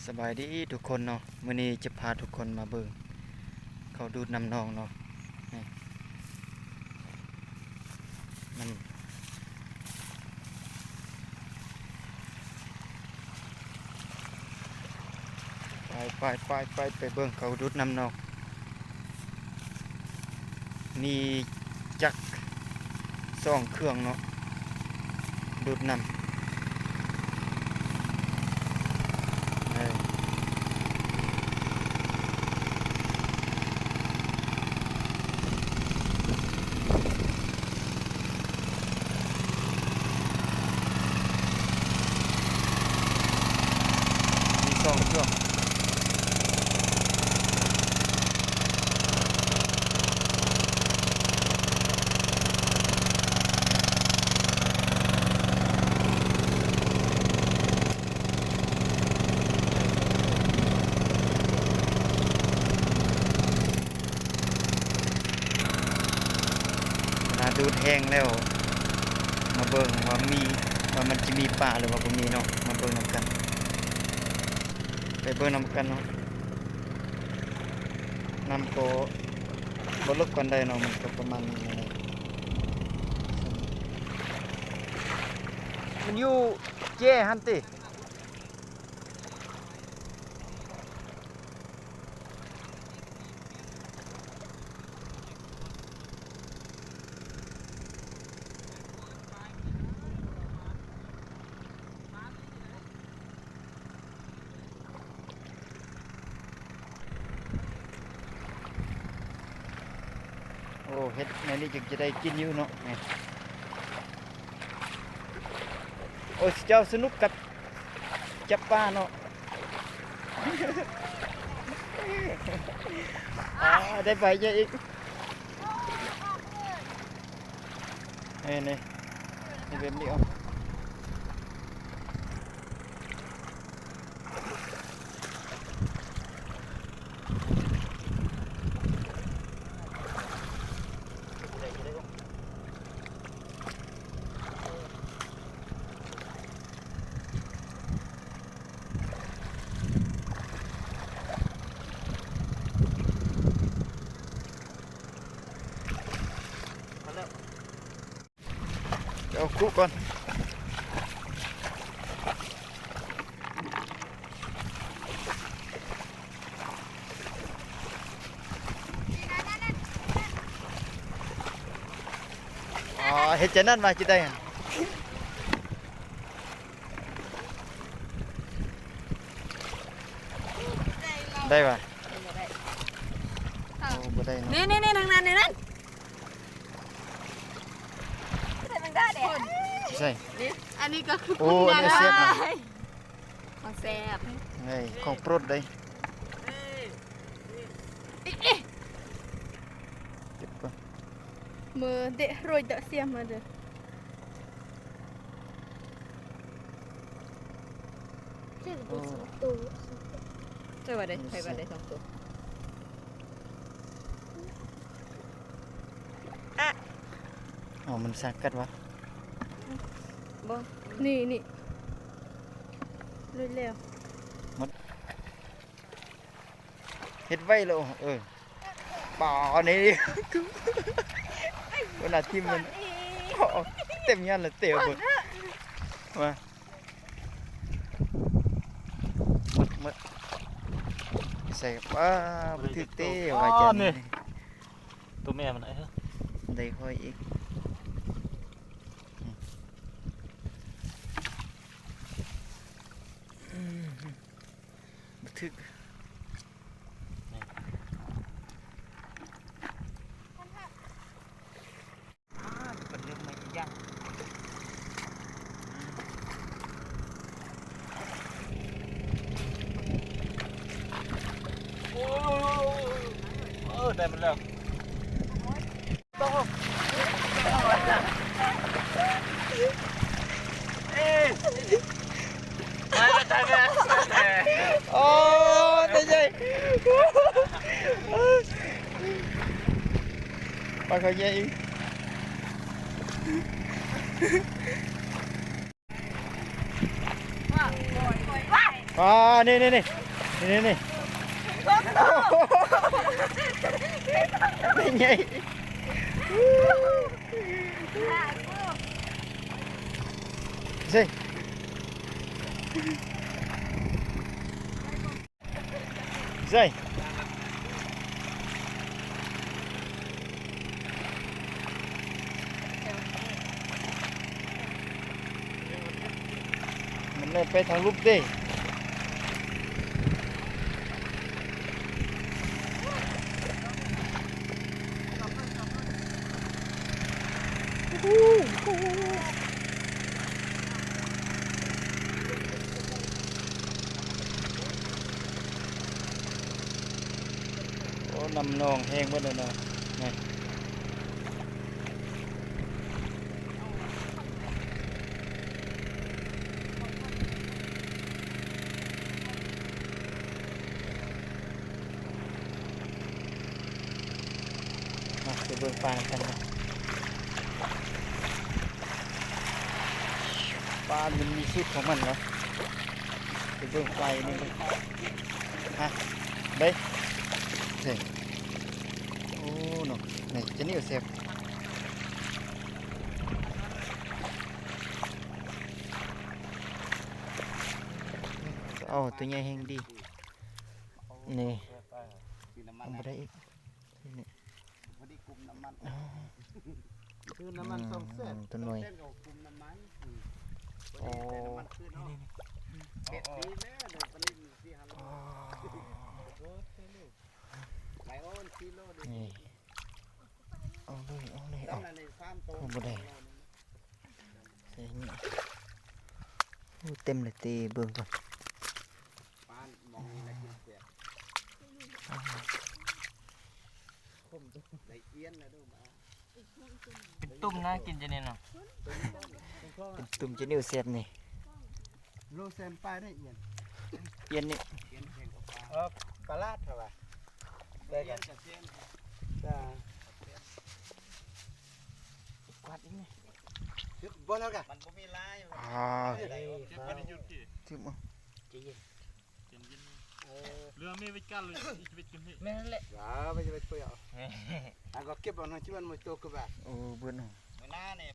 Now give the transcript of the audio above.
ສະບາຍດີທຸກຄົນເນາະ, ມື້ນີ້ຈະພາທຸກຄົນມາເບິ່ງເຂົາດູດນ້ຳໜອງເນາະ. ນີ້ ມັນ ໄປ ໄປ ໄປ ໄປ ໄປເບິ່ງເຂົາດູດນ້ຳໜອງ. ມີຈັກສອງເຄື່ອງເນາະ ດູດນ້ຳ ເອີ ມີສອງເຄື່ອງ. ເວລາດູດແຫ້ງແລ້ວ ມາເບິ່ງວ່າມີ ວ່າມັນຈະມີປາ ຫຼືວ່າບໍ່ມີເນາະ, ມາເບິ່ງນຳກັນ. ໄປເບິ່ງນຳກັນເນາະ. ນ້ຳກໍບໍ່ເລິກປານໃດເນາະ, ມັນກໍປະມານນີ້ແຫຼະ. ມັນຢູ່ເຈ້ຫັ້ນຕິ? ໂອ້ ເຮັດແນວນີ້ຈຶ່ງຈະໄດ້ກິນຢູ່ເນາະ. ນີ້ ໂອ້ ເຈົ້າສະໜຸກກັບຈັບປາເນາະ. ອາ ໄດ້ປາໃຫຍ່ອີກ. ນີ້ ນີ້ ນີ້ແບບນີ້ເອົາ. ເອົາຄຸກ່ອນ. ອໍ ເຮັດຈັ່ງນັ້ນວ່າຊິໄດ້ ໄດ້ຫວາ? ບໍ່ໄດ້. ໂອ້ ບໍ່ໄດ້ເນາະ. ນີ້ໆໆ ທາງນັ້ນ ນີ້ນັ້ນ. ໃສ່ແມງດາແດ່. ໃສ່ ນີ້ ອັນນີ້ກໍຄື ໂອ້ ອັນນີ້ແຊບນະ. ຂອງແຊບ ເອີຍ ຂອງໂປດເດ້. ເກັບກ່ອນ. ມືເດະໂຣຍເດະສຽມມາເດີ. ໂອ້ ໃສ່ວ່າໄດ້ ໃສ່ວ່າໄດ້ສອງໂຕ. ອະ ເອົາ ມັນສັງກັດວະ? ບໍ່ ນີ້ ນີ້ ຫຼຸດແລ້ວ ໝົດ ເຮັດໄວ້ແລ້ວ. ເອີ ປານີ້ ເວລາທີ່ມັນເຕັມຍານລະເຕວເບິດ ວ່າ ໝົດ ໝົດ ໃສ່ ປາ ບໍ່ຖືກເຕະວ່າຈັ່ງນີ້. ໂຕແມ່ມັນ ເອີ ໄດ້ຂ້ອຍອີກ. ອືມ ບໍ່ຖືກ. ໂອ້ຍ ໂອ້ຍ ໂອ້ຍ ໂອ້ຍ ເອີ ໄດ້ມັນແລ້ວ. ໂອ້ ຕົວໃຫຍ່ ປາຄາວໃຫຍ່ອີກ. ອ່າ ນີ້ໆໆ ນີ້ໆໆ ນີ້ໃຫຍ່ ໃສ່ ໃສ່ ມັນໄດ້ໄປທາງລຸ່ມເດ້. ໂອ້ ນ້ຳໜອງແຫ້ງເບິດແລ້ວເນາະ ນີ້. ມາ ໄປເບິ່ງປານຳກັນເນາະ ປາມັນມີສູດຂອງມັນເນາະ ໄປເບິ່ງປາອີກໜຶ່ງ ຮະ ໄດ້ ເອີ ໂອ້ ເນາະ ນີ້ ຈະໜີວແຊບ ເອົາ ຕົວໃຫຍ່ແຮງດີ ນີ້ ບໍ່ໄດ້ອີກ ນີ້ ພໍດີກຸມນ້ຳມັນ ອໍ ຊື້ນ້ຳມັນສອງແສນ ອືມ ຕົວໜ່ວຍ ສອງແສນກໍກຸມນ້ຳມັນ ອືມ ພໍດີ ອໍ ແຕ່ນ້ຳມັນຂຶ້ນເນາະ ນີ້ໆໆ ເປັດດີແລ້ວ ດຽວປານນີ້ສີ່ຫ້າໂລ ອໍ ໄລອອນສີ່ໂລ ນີ້ ເອົາເລີຍ ເອົາເລີຍ ເອົາ ສາມໂຕ ບໍ່ໄດ້ ໃສ່ນີ້ ໂອ້ ເຕັມເລີຍຕິ ເບິ່ງກ່ອນ ປານມອງນີ້ລະກິນແຊບ ອໍ ໄດ້ອຽນລະດູ ເປັນຕຸ່ມນະ ກິນຈັ່ງນີ້ເນາະ ເປັນຕຸ່ມຈະໜີວແຊບນີ້ ໂລແສນປາຍໄດ້ອຽນ ອຽນນີ້ ເອີ ປາລາດເຂົາວ່າ ໄດ້ກັນ ຈ້າ ກວາດອີກນີ້ ຖືກບໍ່ແລ້ວກະ ມັນບໍ່ມີຫຼາຍ ອ່າ ຖືກບໍ່ໄດ້ຢຸດຕິ ຖືກບໍ່ ໃຈເຢັນ ເອີ ເຫຼືອມີວິການເລີຍ ອີກວິກກັນນີ້ ແມ່ນແຫຼະ ຢ່າໄປ ຢ່າໄປເປີດເອົາ ອັນກໍເກັບເອົາໜ້ອຍ ທີ່ມັນບໍ່ໂຕກະບາດ ໂອ້ ເບິດເນາະ ມື້ໜ້ານີ້